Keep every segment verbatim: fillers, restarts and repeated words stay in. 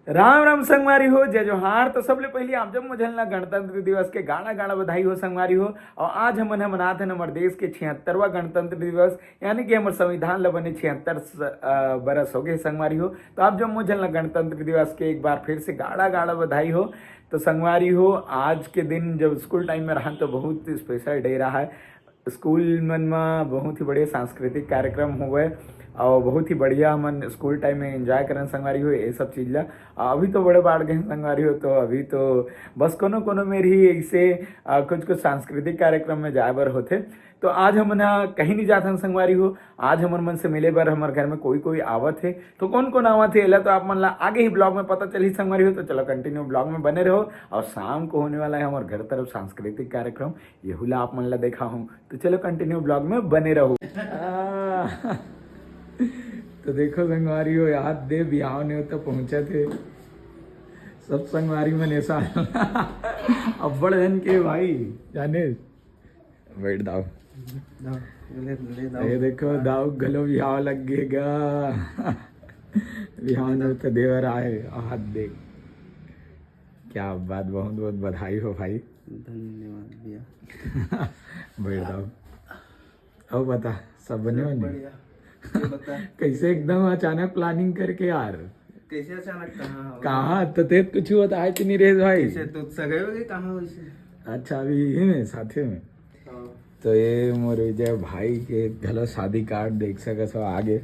राम राम संगवारी हो, जय जोहार। तो सबले पहिली आप जम्मो झन ला गणतंत्र दिवस के गाड़ा गाड़ा बधाई हो संगवारी हो। और आज हमन ह मनात हन हमर देश के छिहत्तरवां गणतंत्र दिवस, यानी कि हमर संविधान ला बने छिहत्तर स-, अ, बरस हो गए संगवारी हो। तो आप जम्मो झन ला गणतंत्र दिवस के एक बार फिर से गाड़ा गाड़ा बधाई हो। तो संगवारी हो, आज के दिन जब स्कूल टाइम में रहन तो बहुत स्पेशल डे रहा है। स्कूल मन म बहुत ही बढ़िया सांस्कृतिक कार्यक्रम होवय और बहुत ही बढ़िया हमन स्कूल टाइम में एंजॉय करन संगवारी हो ये सब चीज ला। अभी तो बड़े बाढ़ गए संगवारी हो, तो अभी तो बस कोनो कोनो मेर ही ऐसे, अ, कुछ कुछ सांस्कृतिक कार्यक्रम में जाए बर होथे। तो आज हमन ह कहीं नहीं जाथन संगवारी हो, आज हमर मन से मिले बर हमर घर में कोई कोई आवत हे। तो कौन कौन आवत हे एला तो आप मन ला आगे ही ब्लॉग में पता चलही संगवारी हो। तो चलो कंटिन्यू ब्लॉग में बने रहो। और शाम को होने वाला है हमर घर तरफ सांस्कृतिक कार्यक्रम, येहू ला आप मन ला देखा हूँ। तो चलो कंटिन्यू ब्लॉग में बने रहो। आ, तो देखो संगवारी हो, याद दे बिहाव नेवता पहुंचत हे। सब संगवारी मन ऐसा अब्बड़ जन के भाई जाने बैठ दाव। दाव, ले, ले दाव। ये देखो दाव घलो बिहाव लग गे गा। बिहाव नेवता देवर आए, हाथ देख। क्या बात, बहुत बहुत बधाई हो भाई। धन्यवाद भैया। बैठ दाव। अब बता, सब बने सब बने? बढ़िया। तू बता। कैसे एकदम अचानक प्लानिंग करके यार? कैसे अचानक, कहाँ हो? कहाँ? तो ते कुछ बताए तो नहीं रहे भाई। कैसे तो सगे हो गए, कहाँ हो इसे? अच्छा, अभी यही में, साथे में। हाँ। तो ये मोर विजय भाई के घलो शादी कार्ड देख सकत हो आगे।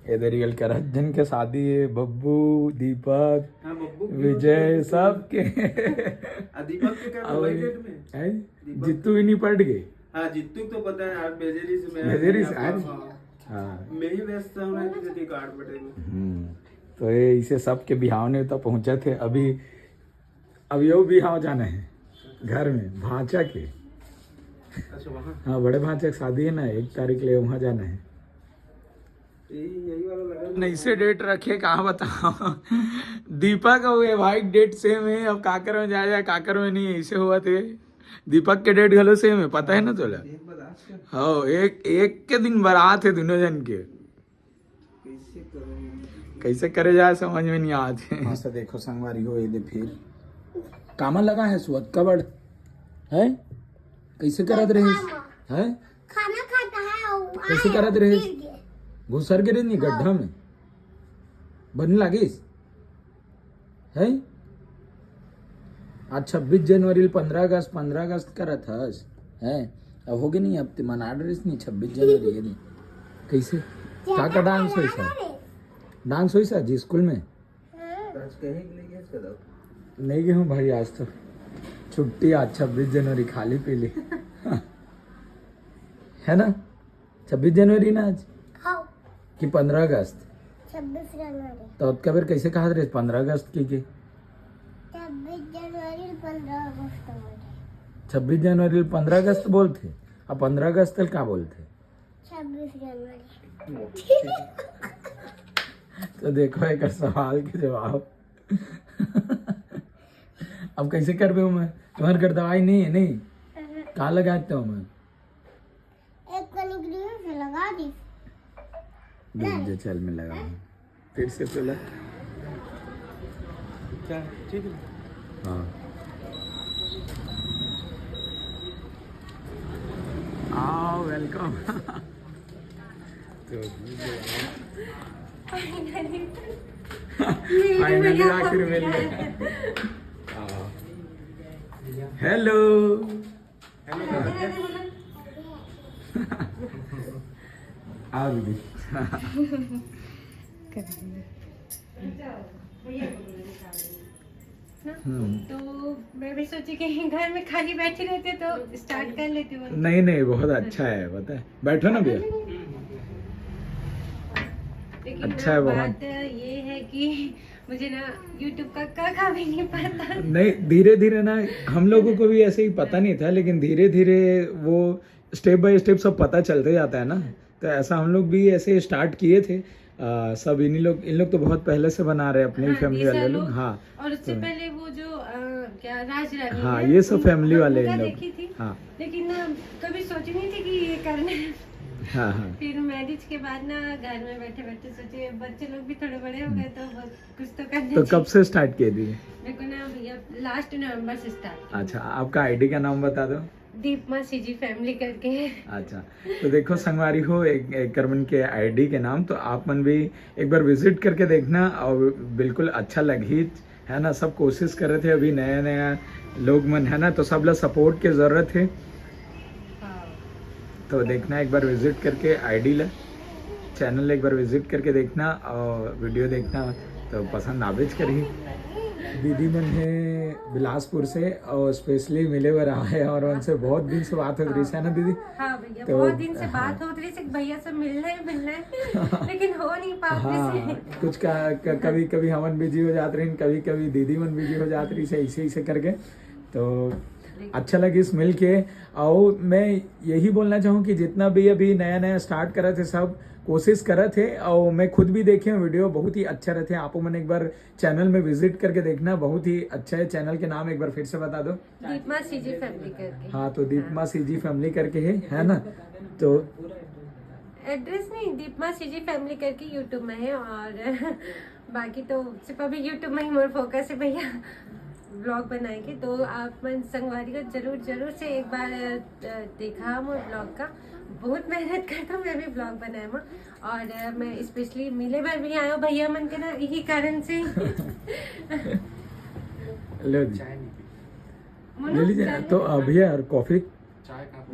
इधर ये करत जन के शादी है, बब्बू, दीपक, हाँ, बब्बू की विजय, होती है। सबके। आ, दीपक के क्या और लगे डेट में? है? दीपक। जित्तू भी नहीं पड़ गए। हाँ, जित्तू तो पता है यार, भेजे रही से मैं भेजे रही से, आपको, अरे। हाँ। हाँ। मैं ही व्यस्त हूँ, मैं किसी कार्ड बटे में। हम्म। तो ये इसे सबके बिहाव नेवता पहुंचत हे। अभी, अब यो बिहाव जाना है घर में, भांचा के। अच्छा, वहाँ? हाँ, बड़े भांचा के शादी है ना, एक तारीख ले वहाँ जाना है। यही, यही वाला लगा। नहीं से डेट रखे, कहाँ बताओ। दीपक और ये भाई डेट सेम है, अब काकर में जाए जाए, काकर में नहीं, ऐसे हुआ थे। दीपक के डेट घलो सेम है, पता है ना तोला? एक बार आज का। हाँ, एक, एक के दिन बारात है दोनों जन के। कैसे करें? कैसे करे जाए, समझ में नहीं आत हे। हाँ, से देखो संगवारी हो, ये दे फिर कामा लगा है सुअत कबड़ है, कैसे करत रहिस है? खाना खाता है और कैसे करत रहिस? गिर गया। घुसर गिरे नहीं हाँ। गड्ढा में, बने लागिस है। आज छब्बीस जनवरी, पंद्रह अगस्त, पंद्रह अगस्त करत हस है। अब हो गए नहीं, अब ते मना डरिस नहीं छब्बीस जनवरी, ये नहीं। कैसे? का का डांस होइस है? डांस होइस है जी स्कूल में? आज कहीं नहीं गए इसका दो। नहीं गए हूँ भाई, आज तो छुट्टी, आज छब्बीस जनवरी खाली पीली। है ना? छब्बीस जनवरी ना आज? हाँ। कि पंद्रह अगस्त? छब्बीस जनवरी। तो अब कबर कैसे कहा रहे पंद्रह अगस्त की के? छब्बीस जनवरी, पंद्रह अगस्त बोलते। छब्बीस जनवरी पंद्रह अगस्त बोलते, अब पंद्रह अगस्त का बोलते? छब्बीस जनवरी। तो देखो एक सवाल के जवाब। अब कैसे करबे मैं? तुम्हारे घर दवाई नहीं है, नहीं? कहाँ लगाते हो मैं? एक कनिक रही से लगा दी। डूब जा, चल मैं लगा। फिर से चला। क्या? ठीक है। हाँ। आओ, welcome। तो finally आखिर मिल गए। हाँ। Hello। आओ दीदी। ना? हम्म। तो मैं भी सोची कि घर में खाली बैठी रहती तो स्टार्ट कर लेती हूँ। नहीं, नहीं, बहुत अच्छा है, पता है। बैठो ना भैया। लेकिन अच्छा है बहुत। बात ये है कि मुझे ना YouTube का क ख भी नहीं पता। नहीं, धीरे धीरे ना, हम लोगों को भी ऐसे ही पता नहीं था, लेकिन धीरे धीरे वो step by step सब पता चलते जाता है ना। तो ऐसा हम लोग भी ऐसे स्टार्ट किए थे। आ, सब इन्हीं लोग, इन लोग तो बहुत पहले से बना रहे हैं अपने ही हाँ, फैमिली दिशा वाले लोग। लोग। हाँ। और उससे तो पहले वो जो, अ, क्या, राज रानी हाँ, है, ये सब उन-, फैमिली वाले उनका इन लोग। देखी थी। हाँ। लेकिन ना, कभी सोची नहीं थी कि ये करना है। हाँ, हाँ। फिर मैरिज के बाद ना घर में बैठे बैठे सोचे, बच्चे लोग भी थोड़े बड़े हो गए, तो बहुत कुछ तो करना तो चाहिए। कब से स्टार्ट किए थी? मेरे को ना भैया, लास्ट नवंबर से स्टार्ट। अच्छा, आपका आईडी का नाम बता दो। दीपमा सीजी फैमिली करके। अच्छा, तो देखो संगवारी हो, एक, एकर मन के आईडी के नाम, तो आप मन भी एक बार विजिट करके देखना और बिल्कुल अच्छा लगही, है ना। सब कोशिश कर रहे थे, अभी नया नया लोग मन, है ना, तो सब ला सपोर्ट के जरूरत है। हाँ। तो देखना, एक बार विजिट करके आईडी ला, चैनल एक बार विजिट करके देखना और वीडियो देखना, तो पसंद आबेच करही। दीदी मन है बिलासपुर से और स्पेशली मिले बर आए हैं और उनसे बहुत दिन से बात हो रही है ना दीदी? हाँ भैया, तो- बहुत दिन से बात होत रही थी, भैया से मिलना है, मिलना है, लेकिन हो नहीं पाते हाँ, से। कुछ का, क, कभी कभी हमन बिजी हो जात रही, कभी कभी दीदी मन बिजी हो जात रही से, ऐसे ऐसे करके। तो अच्छा लगिस मिल के। और मैं यही बोलना चाहूँ कि जितना भी अभी नया नया स्टार्ट करत है, सब कोशिश करत है, और मैं खुद भी देखे हूँ वीडियो, बहुत ही अच्छा रहते हैं। आप मन एक बार चैनल में विजिट करके देखना, बहुत ही अच्छा है। चैनल के नाम एक बार फिर से बता दो। दीपमा सीजी फैमिली करके। हाँ, तो दीपमा सीजी फैमिली करके है, है ना? तो एड्रेस नहीं, दीपमा सीजी फैमिली करके यूट्यूब में है। और बाकी तो सिर्फ अभी यूट्यूब में ही मोर फोकस है भैया, ब्लॉग बनाएंगे। तो आप मन संगवारी को जरूर जरूर से एक बार अ, देखा मोर ब्लॉग का। बहुत मेहनत करता हूँ मैं भी ब्लॉग बनाए में। और अ, मैं स्पेशली मिले बर भी आया हूँ भैया मन के ना, यही कारण से। लो जी, मनो, ले लीजिए। चाय तो अ, भैया और कॉफी?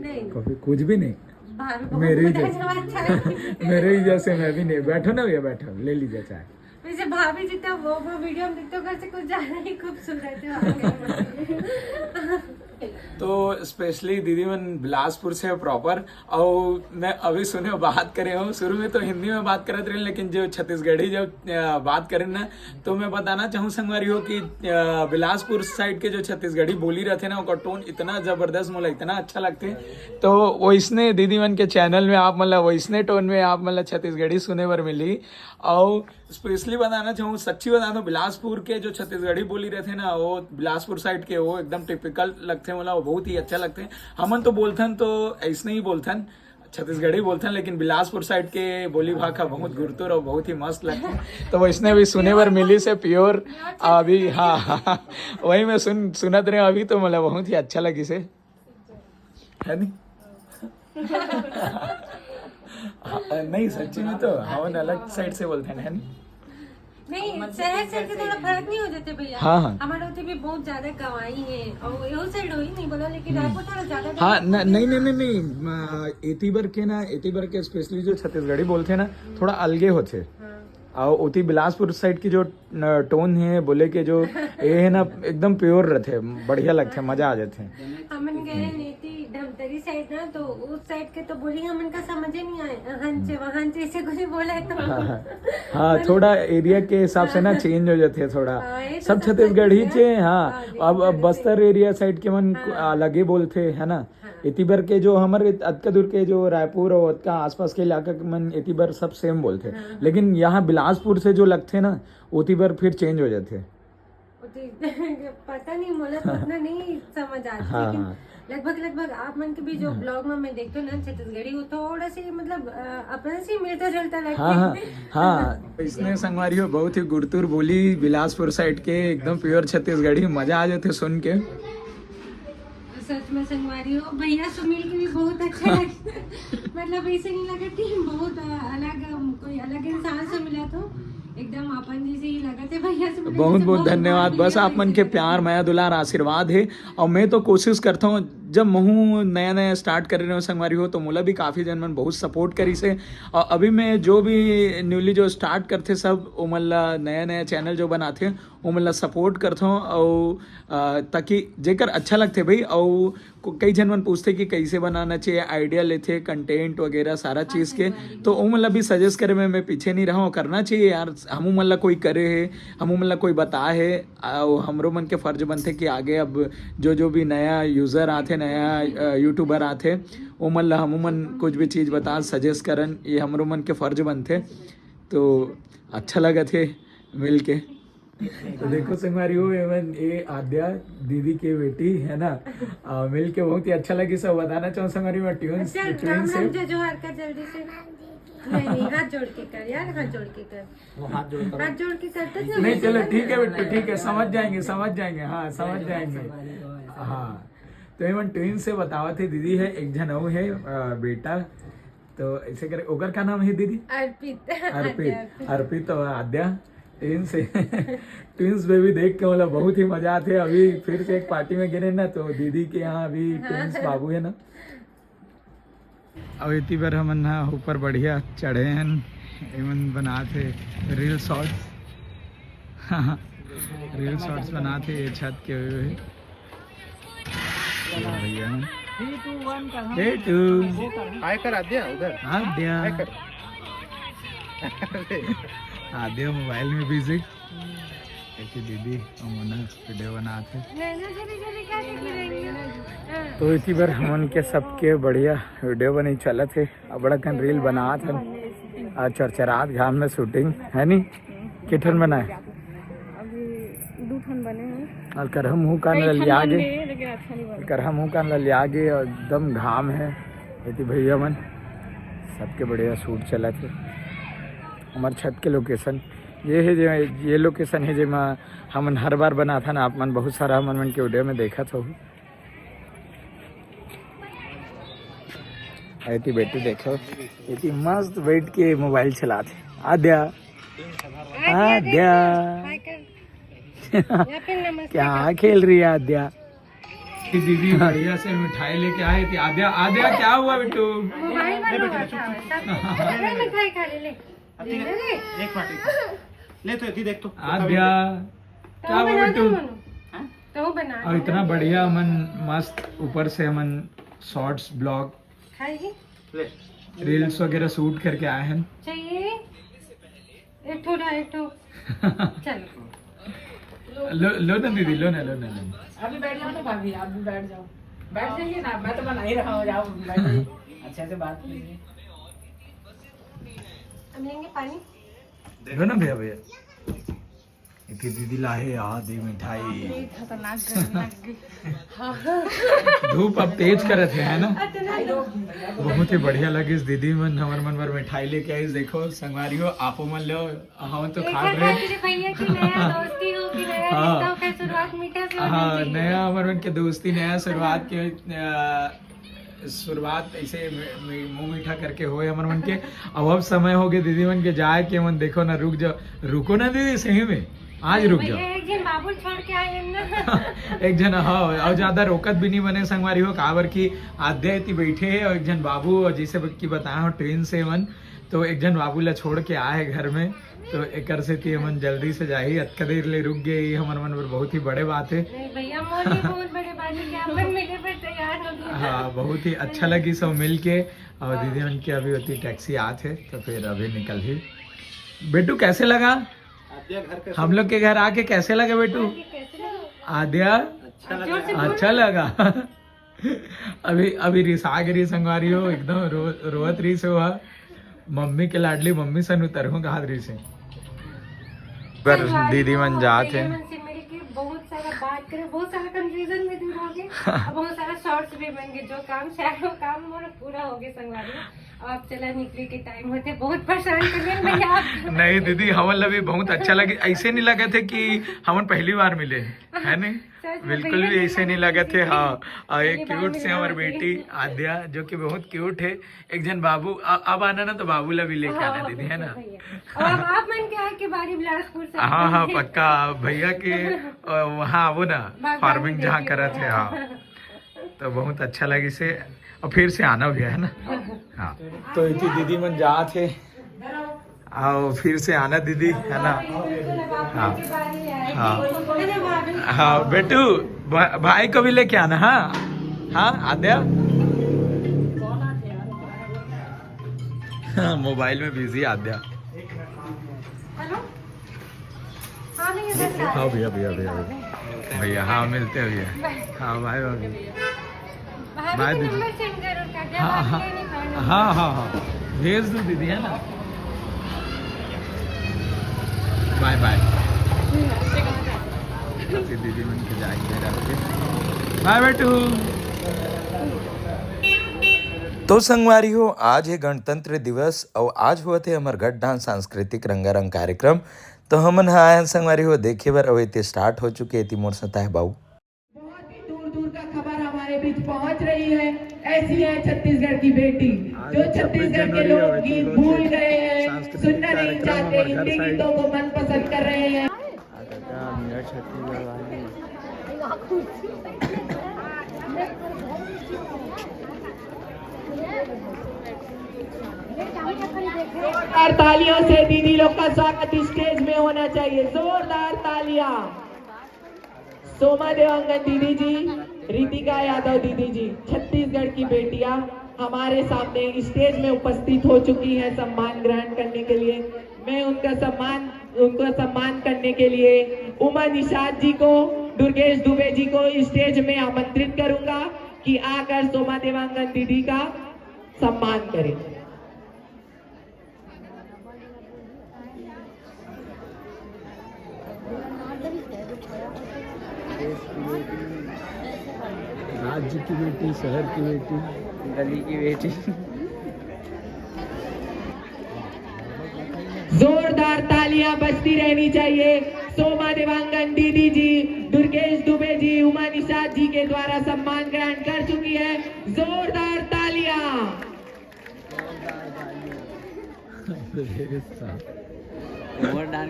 नहीं, कॉफी कुछ भी नहीं? भाभी मेरे ही बहुत जैसे। अच्छा है। मेरे ही जैसे मैं भी नहीं। बैठो ना भैया, बैठो, ले लीजिए चाय। वैसे भाभी जी तो वो वो वीडियो में तो घर से कुछ ज्यादा ही खूबसूरत है। तो स्पेशली दीदी मन बिलासपुर से प्रॉपर, और मैं अभी सुने बात करे हूँ, शुरू में तो हिंदी में बात करत रहे, लेकिन जो छत्तीसगढ़ी जब अ, बात करें ना, तो मैं बताना चाहूँ संगवारी हो कि अ, बिलासपुर साइड के जो छत्तीसगढ़ी बोली रहते ना, ओकर टोन इतना जबरदस्त, मोला इतना अच्छा लगते। तो वैसने दीदी मन के चैनल में आप मन ला वैसने टोन में आप मन ला छत्तीसगढ़ी सुने बर मिली। और स्पेशली बताना चाहूँ, सच्ची बताना तो बिलासपुर के जो छत्तीसगढ़ी बोली रहते ना, वो बिलासपुर साइड के, वो एकदम टिपिकल लगते, मतलब वो बहुत ही अच्छा लगते। हमन तो बोलथन तो ऐसने ही बोलथन, छत्तीसगढ़ी बोलथन, लेकिन बिलासपुर साइड के बोली भाखा बहुत गुरतुर और बहुत ही मस्त लगते। तो वैसने भी सुने बर मिली से प्योर। अभी हाँ, हाँ, हाँ, वही मैं सुन सुनत रहे अभी, तो मतलब बहुत ही अच्छा लगी से, है नहीं? हाँ, नहीं, सच्ची में तो हमन अलग साइड से बोलते हैं, है नहीं? नहीं, शहर से तो थोड़ा फर्क नहीं हो जाते भैया। हाँ, हाँ। हमारे उधर भी बहुत ज्यादा गंवाई है और वो साइड हो ही नहीं बोला, लेकिन रायपुर थोड़ा ज्यादा हाँ, गंवाई न- नहीं नहीं नहीं नहीं, अ, एती बर के ना, एती बर के स्पेशली जो छत्तीसगढ़ी बोलते हैं ना, थोड़ा अलगे होते। हाँ। और ओती बिलासपुर साइड की जो टोन है बोले के, जो ये है ना, एकदम प्योर रहते, बढ़िया लगते, मजा आ जाते। हमन गए नीति धमतरी साइड ना, तो उस साइड के तो बोली हमन का समझ ही नहीं आए। हंचे वहां से ऐसे कुछ बोला है तो। हाँ, हाँ। हाँ, थोड़ा एरिया के हिसाब से ना चेंज हो जाते हैं थोड़ा। हाँ, ये तो सब सब छत्तीसगढ़ी चीज़ चे, है। हाँ। हाँ जी, अब अब हाँ, बस्तर एरिया साइड के मन हाँ। अलगे बोलते हैं ना। हाँ। एती बर के जो हमर अतका दूर के जो रायपुर और अतका आसपास के इलाका के मन एती बर सब सेम बोलते हैं। हाँ, हाँ। लेकिन यहाँ बिलासपुर से जो लगते हैं ना, ओती बर फिर चेंज हो जाते हैं। वो तो पता नहीं, मोला तो उतना नहीं समझ आती, हाँ, लेकिन हाँ। लगभग लगभग आप मन के भी जो ब्लॉग में मैं देखती हूँ ना छत्तीसगढ़ी, वो थोड़ा सी मतलब अ, अपन से मिलता जुलता लगता हाँ, हाँ, है। हाँ। इसने संगवारी हो बहुत ही गुरतुर बोली बिलासपुर साइड के, एकदम प्योर छत्तीसगढ़ी, मजा आ जाते सुन के। सच में संगवारी हो, भैया से मिल के भी बहुत अच्छा लगा। मतलब ऐसे नहीं लगा कि बहुत अ, अलग अम, कोई अलग इंसान से मिला, तो एकदम अपन जैसे ही लगा थे भैया से मिला, बहुत जैसे बहुत बहुत धन्यवाद। भैया बस आप मन जैसे के लगा प्यार, थे। मया, दुलार, आशीर्वाद है। और मैं तो कोशिश करता हूँ, जब महू नया नया स्टार्ट कर रहे हो संगवारी हो, तो मोला भी काफ़ी जन मन बहुत सपोर्ट करी से। और अभी मैं जो भी न्यूली जो स्टार्ट करते सब, ओमन ला नया नया चैनल जो बनाते, ओमन ला सपोर्ट करता हूँ। और अ, ताकि जेकर अच्छा लगते भाई, और को- कई झन मन पूछते कि कैसे बनाना चाहिए, आइडिया लेते, कंटेंट वगैरह सारा चीज़ के, तो ओमन ला भी सजेस्ट करे में मैं पीछे नहीं रहा हूँ। करना चाहिए यार, हमू मन ला कोई करे है, हमू मन ला कोई बता है, और हमरो मन के फर्ज बनते कि आगे अब जो जो भी नया यूज़र आते, नया यूट्यूबर आते, ओमन ला हमू मन कुछ भी चीज़ बता, सजेस्ट करन, ये हमरो मन के फर्ज बनते। तो अच्छा लगत है मिल के। तो देखो संगवारी हो, एमन ये आद्या दीदी के बेटी है ना, आ, मिल के बहुत ही अच्छा लगी। सब बताना चाहूँ संगवारी में ट्विंस, अच्छा, राम ट्विंस राम है। जो जोहार कर जल्दी से। नहीं नहीं, हाथ जोड़ के कर यार, हाथ जोड़ के कर। वो हाथ जोड़ कर। हाथ जोड़ के करते थे। नहीं चलो ठीक है बिट्टू, ठीक है, समझ जाएंगे, समझ जाएंगे, हाँ समझ जाएंगे। हाँ तो एमन ट्विंस से बतावत हे, दीदी है एक झन अउ है, अ, बेटा। तो ऐसे करे ओकर का नाम है दीदी? अर्पित। अर्पित। आद्या अर्पित। अर्पित और आद्या। ट्विंस से ट्विंस बेबी देख के मतलब बहुत ही मजा आते। अभी फिर से एक पार्टी में गिरे ना, तो दीदी के यहाँ अभी हाँ। ट्विंस बाबू है ना। अब इतनी बार हमन ह ऊपर बढ़िया चढ़े हन। एमन बनात हे रील शॉर्ट्स। रील शॉर्ट्स बनात हे ये छत के हुए। ये भैया हन। Three, two, one कर, हाँ। Three, two। Go कर। हाय कर आद्या उधर। आद्या। हाय कर। आद्या मोबाइल में बिजी। देखिए दीदी, हम ना वीडियो बनात हे। तो इसी बार हमन के सबके बढ़िया वीडियो बने चलत हे। अबड़ा कन रील बनात हन। आ चरचरात घाम में शूटिंग है नी। किठन बनाए? अभी दू ठन बने हैं। और करहा मुँह कान ला लिया गे। करहा मुँह कान ला लिया गे और एकदम घाम है। एती भैया मन सबके बढ़िया शूट चलत हे। हमार छत के लोकेशन ये है, जे ये लोकेशन है जेमा हमन हर बार बनाथन। आप मन बहुत सारा हमन मन के वीडियो में देखत हो। एती बेटी देखो, एती मस्त बैठ के मोबाइल चलात हे। आद्या, आद्या। हाय कर। या फिर नमस्ते क्या कर। खेल रही है आद्या? कि दीदी बढ़िया से मिठाई लेके आए थे। आद्या, आद्या क्या हुआ बेटू? मोबाइल में बैठो, बैठो, चुप, चुप, चुप। नहीं, मिठाई खा ले, ले। अब ठीक है, ले, ले। एक बार, एक बार। ले तो, ये देख तो। आद्या, तो क्या हुआ बना बेटू? दो मनु। हाँ? तो बना और दो। इतना बढ़िया मन मस्त ऊपर से मन शॉर्ट्स ब्लॉग खाएगी? ले। रील्स वगैरह शूट करके आए हैं। चाहिए? एक ठो ना, एक ठो। चलो। लो, लो ना दीदी, लो ना, लो ना, लो ना। अभी बैठ जाओ ना भाभी, आप भी बैठ जाओ। बैठ जाइए ना, मैं तो बना ही रहा हूँ, जाओ बैठ जाइए। अच्छे से बात कीजिए। हम लेंगे पानी। लो ना भैया, भैया। इतनी दीदी लाहे यार, दे मिठाई। ये खतरनाक गर्मी लग गई। धूप अब तेज करत हे, है ना? बहुत ही बढ़िया लगिस दीदी मन हमर मन बर मिठाई लेके आइस। देखो संगवारी हो, आपो मन लो, हम तो एक खा रहे। खातिर भैया की नया दोस्ती हो, कि नया हाँ। रिश्ता हो, फिर शुरुआत मीठा से होना हाँ, चाहिए। नया हमर मन के दोस्ती, नया शुरुआत के, अ, शुरुआत ऐसे मी-, मी-, मुंह मीठा करके होए हमर मन के। अब, अब समय हो गए दीदी मन के जाए के, मन देखो ना, रुक जाओ, रुको ना दीदी, सही में आज रुक जाओ। भैया, एक झन बाबू छोड़ के आए हैं ना। एक झन, हाँ, और ज्यादा रोकत भी नहीं बने संगवारी हो, काबर की आद्या इति बैठे है और एक झन बाबू, और जैसे कि बताया हो ट्रेन से मन, तो एक झन बाबू ला छोड़ के आए है घर में, तो एकर सेती हमन जल्दी से जाही। अतका देर ले रुक गए, ये हमर मन बर बहुत ही बड़े बात है। नहीं भैया, मोर भी बहुत बड़े बात है कि आप मन मिले पर तैयार हो गए। हाँ, बहुत ही अच्छा लगी सब मिल के। और दीदी मन के अभी होती टैक्सी आत है, तो फिर अभी निकल ही। बेटू, कैसे लगा आद्या घर का हम लोग के घर आके? कैसे लगा बेटू? कैसे लगा? आद्या, अच्छा जोर से लगा। बोलो। अच्छा लगा। अभी, अभी रिसा गे रही संगवारी हो, एकदम रो-, रोवत रही से हुआ। मम्मी के लाडली मम्मी सन उतरहूँ कहा रही से। पर संगवारी दीदी हो, मन जात भैया है। मन से मिलके बहुत सारा बात करे, बहुत सारा कंफ्यूजन भी दूर हो गए, और बहुत सारा शॉर्ट्स भी बन गए। जो काम चाहे वो काम मोर पूरा हो गए संगवारी। अब चला निकले के टाइम होते, बहुत परेशान कर रहे हैं भैया आप। नहीं दीदी, हमन ला भी बहुत अच्छा लगे। ऐसे नहीं लगा थे कि हमन पहली बार मिले, है नहीं? सच में बिल्कुल भैया भी नहीं ऐसे नहीं लगा लगा थे। थे। हाँ, और एक पहली बार क्यूट से मिलने हमारी वाली बेटी है। आद्या, जो कि बहुत क्यूट है। एक जन बाबू, अ-, अब आना ना तो बाबू ला भी लेके हाँ, आना हाँ, दीदी, है ना? बिल्कुल भैया। और अब आप मन के आए के बारी बिलासपुर से हाँ, हाँ, आएंगे। पक्का। भैया के, अ, वहाँ आवो ना, बागवानी फार्मिंग जहाँ देखिए। करा थे, हाँ। तो बहुत अच्छा लगी से, और फिर से आना भैया, है ना? हाँ। तो इति दीदी मन जात हे, आओ फिर से आना दीदी, है ना? हाँ, हाँ, हाँ बेटू, भा-, भाई को भी लेके आना। हाँ, हाँ आद्या, हाँ, मोबाइल में बिजी आद्या। हेलो। हाँ, नहीं, बस आ हाँ, रहे भैया, हैं। भैया, भैया, भैया। भैया, हाँ, मिलते हैं भैया। हाँ, बाय, बाय। भाभी बाय, को दीदी। नंबर सेंड करो, क्या? हाँ, हाँ। हाँ, हाँ, हाँ। भेज दो दीदी, है ना? बाय, बाय। दीदी मन के जाए के रहिथे। बाय बेटू। तो संगवारी हो, आज हे गणतंत्र दिवस अउ आज होवत हे हमर गट डांस सांस्कृतिक रंगारंग कार्यक्रम। तो हमन ह आयन संगवारी हो देखे बर, अउ एती स्टार्ट हो चुके, एती मोर संग हे बाऊ। बहुत ही दूर दूर का खबर हमारे बीच पहुंच रही है। ऐसी है छत्तीसगढ़ की बेटी, जो छत्तीस जनवरी के लोकगीत भूल गए हैं, सुनना नहीं चाहते, हिंदी गीतों को मन पसंद कर रहे हैं। जोरदार तालियों से दीदी लोग का स्वागत स्टेज में होना चाहिए, जोरदार तालियां। सोमा देवांगन दीदी जी, रितिका यादव दीदी जी, छत्तीसगढ़ की बेटियां हमारे सामने स्टेज में उपस्थित हो चुकी हैं सम्मान ग्रहण करने के लिए। मैं उनका सम्मान उनका सम्मान करने के लिए उमा निषाद जी को, दुर्गेश दुबे जी को स्टेज में आमंत्रित करूंगा कि आकर सोमा देवांगन दीदी का सम्मान करें। राज्य की बेटी, शहर की बेटी, गली की बेटी। जोरदार तालियां बजती रहनी चाहिए। सोमा देवांगन दीदी जी, दुर्गेश दुबे जी, उमा निषाद जी के द्वारा सम्मान ग्रहण कर चुकी है। जोरदार तालियां।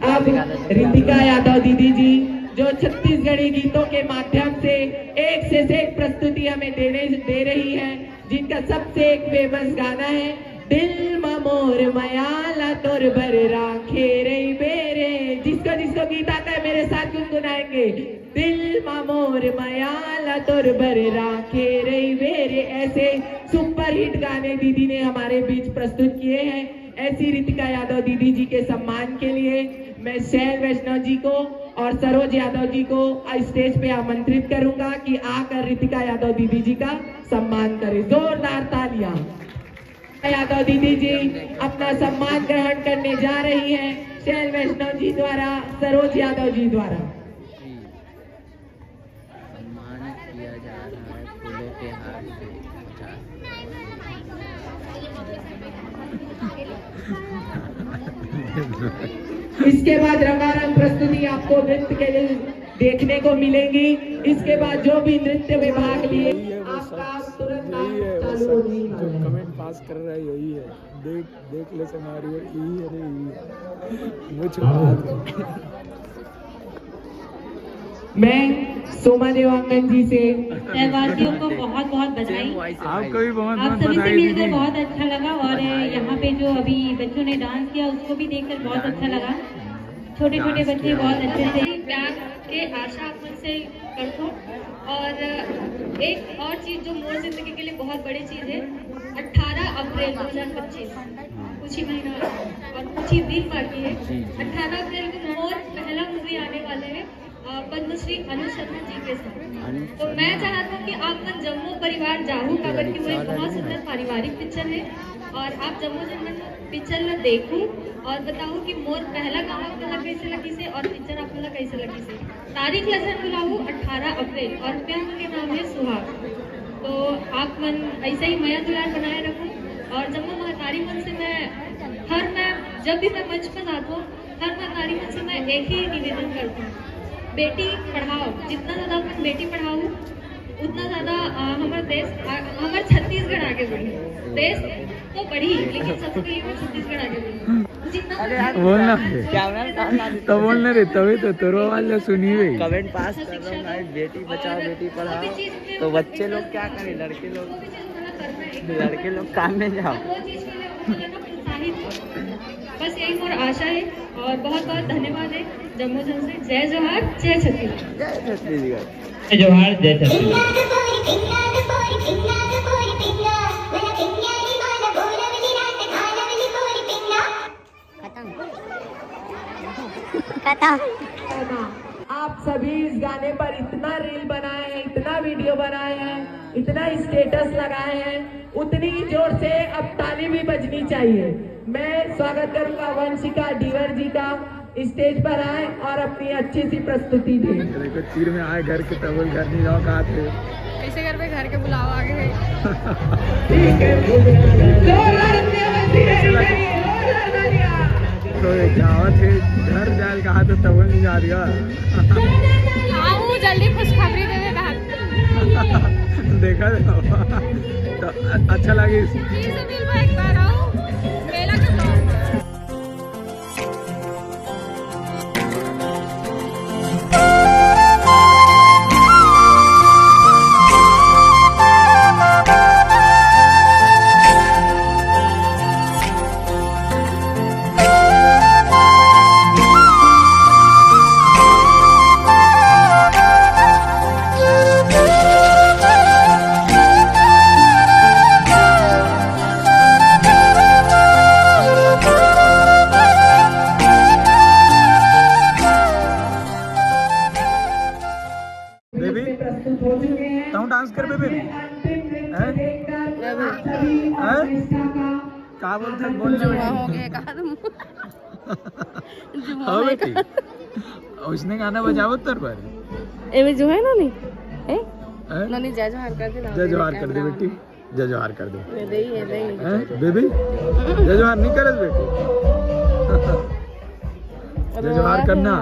अब रितिका यादव दीदी जी, जो छत्तीसगढ़ी गीतों के माध्यम से एक से एक प्रस्तुति हमें देने दे रही है, जिनका सबसे एक फेमस गाना है दिल मा मोर मयाला तोर बर राखे रही बेरे। जिसको जिसको गीत आता है मेरे साथ गुनगुनाएंगे। दिल मा मोर मयाला तोर बर राखे रही बेरे। ऐसे सुपरहिट गाने दीदी ने हमारे बीच प्रस्तुत किए हैं। ऐसी रितिका यादव दीदी जी के सम्मान के लिए मैं शैल वैष्णव जी को और सरोज यादव जी को स्टेज पे आमंत्रित करूंगा कि आकर रितिका यादव दीदी जी का सम्मान करें। जोरदार तालियां। यादव दीदी जी अपना सम्मान ग्रहण करने जा रही हैं शैल वैष्णव जी द्वारा, सरोज यादव जी द्वारा। सम्मानित किया जा रहा है फूलों के हार से। इसके बाद रंगारंग प्रस्तुति आपको नृत्य के लिए देखने को मिलेंगी। इसके बाद जो भी नृत्य में भाग लिए, आपका तुरंत नाम चालू होने वाला है। कमेंट पास कर रहा है, यही है। देख, देख ले समारी, यही है रे, यही है। मुझे मैं सोमा देवांगन जी से। सहवासियों को बहुत बहुत बधाई। आपको भी बहुत आप बहुत सभी से बधाई मिलकर दीदी। बहुत अच्छा लगा और यहाँ पे जो अभी बच्चों ने डांस किया, उसको भी देखकर बहुत अच्छा लगा। छोटे छोटे बच्चे बहुत अच्छे से। प्यार के आशा आप मन से करथों। और एक और चीज जो मोर जिंदगी के लिए बहुत बड़ी चीज है, अठारह अप्रैल दो हज़ार पच्चीस, कुछ ही महीना और कुछ ही दिन बाकी है। अठारह अप्रैल को मोर पहला मूवी आने वाला है, अ, पद्मश्री अनुज शर्मा जी के साथ। तो मैं चाहता हूँ कि आप मन जम्मो परिवार जाहू, काबर कि वो एक बहुत सुंदर पारिवारिक पिक्चर है और आप जम्मो जन मन पिक्चर ला देखू और बताओ कि मोर पहला गाना आप मन ला कैसे लगिस हे और पिक्चर आप मन ला कैसे लगिस हे। तारीख ला झन भुलाहू, अठारह अप्रैल, और फिल्म के नाम है सुहाग। तो आप मन ऐसा ही मया दुलार बनाए रखो और जम्मो महतारी मन से मैं हर, मैं जब भी मैं मंच पर जाता हूँ, हर महतारी मन से मैं एक ही निवेदन करता हूँ, बेटी पढ़ाओ, जितना ज्यादा अपन बेटी पढ़ाओ उतना ज्यादा, अ, हमारा देश, अ, हमारा छत्तीसगढ़ आगे बढ़े। देश तो बढ़ी, लेकिन सबसे पहले हमारा छत्तीसगढ़ आगे बढ़े। जितना बोलना। कैमरा सामने तो बोलना रे, तभी तो तोरो आवाज ला सुनी भाई। कमेंट पास कर रहा हूँ भाई, बेटी बचाओ, बेटी पढ़ाओ। तो बच्चे लोग क्या करें, लड़के लोग, लड़के लोग काम में जाओ। बस यही मोर आशा है और बहुत बहुत धन्यवाद है जम्मो जन से। जय जोहार, जय छत्तीसगढ़। जय छत्तीसगढ़। जय जोहार, जय छत्तीसगढ़। खत्म। खत्म। आप सभी इस गाने पर इतना रील बनाए हैं, इतना वीडियो बनाए हैं, इतना स्टेटस लगाए हैं, उतनी जोर से अब ताली भी बजनी चाहिए। मैं स्वागत करूंगा वंशिका डीवर जी का। स्टेज पर आए और अपनी अच्छी सी प्रस्तुति दें। देखो, तीर में आए घर के, तब घर नहीं जाओ, कहा थे। कैसे घर पे, घर के बुलावा आगे है। तो ये क्या बात है, घर जाए कहा तो तब नहीं जा रही है। आओ जल्दी खुशखबरी दे दे। देखा तो अच्छा लगे। फिर से मिलबो एक बार, आओ मेला के vlog में। बेबी, तू डांस कर बेबी। हैं? हैं? का बोलते हैं? बोल ले बेटी। हो गया, कहा तुम? जुआ हाँ में बेटी, उसने गाना बजावो तर पर। एमे जुआ है ना, नहीं? ए? हैं? ननी जय जोहार कर दे ना, जय जोहार कर दे बेटी, जय जोहार कर दे। ये दे, ये दे। हैं बेबी? जय जोहार नहीं करत बेटी। जय जोहार करना।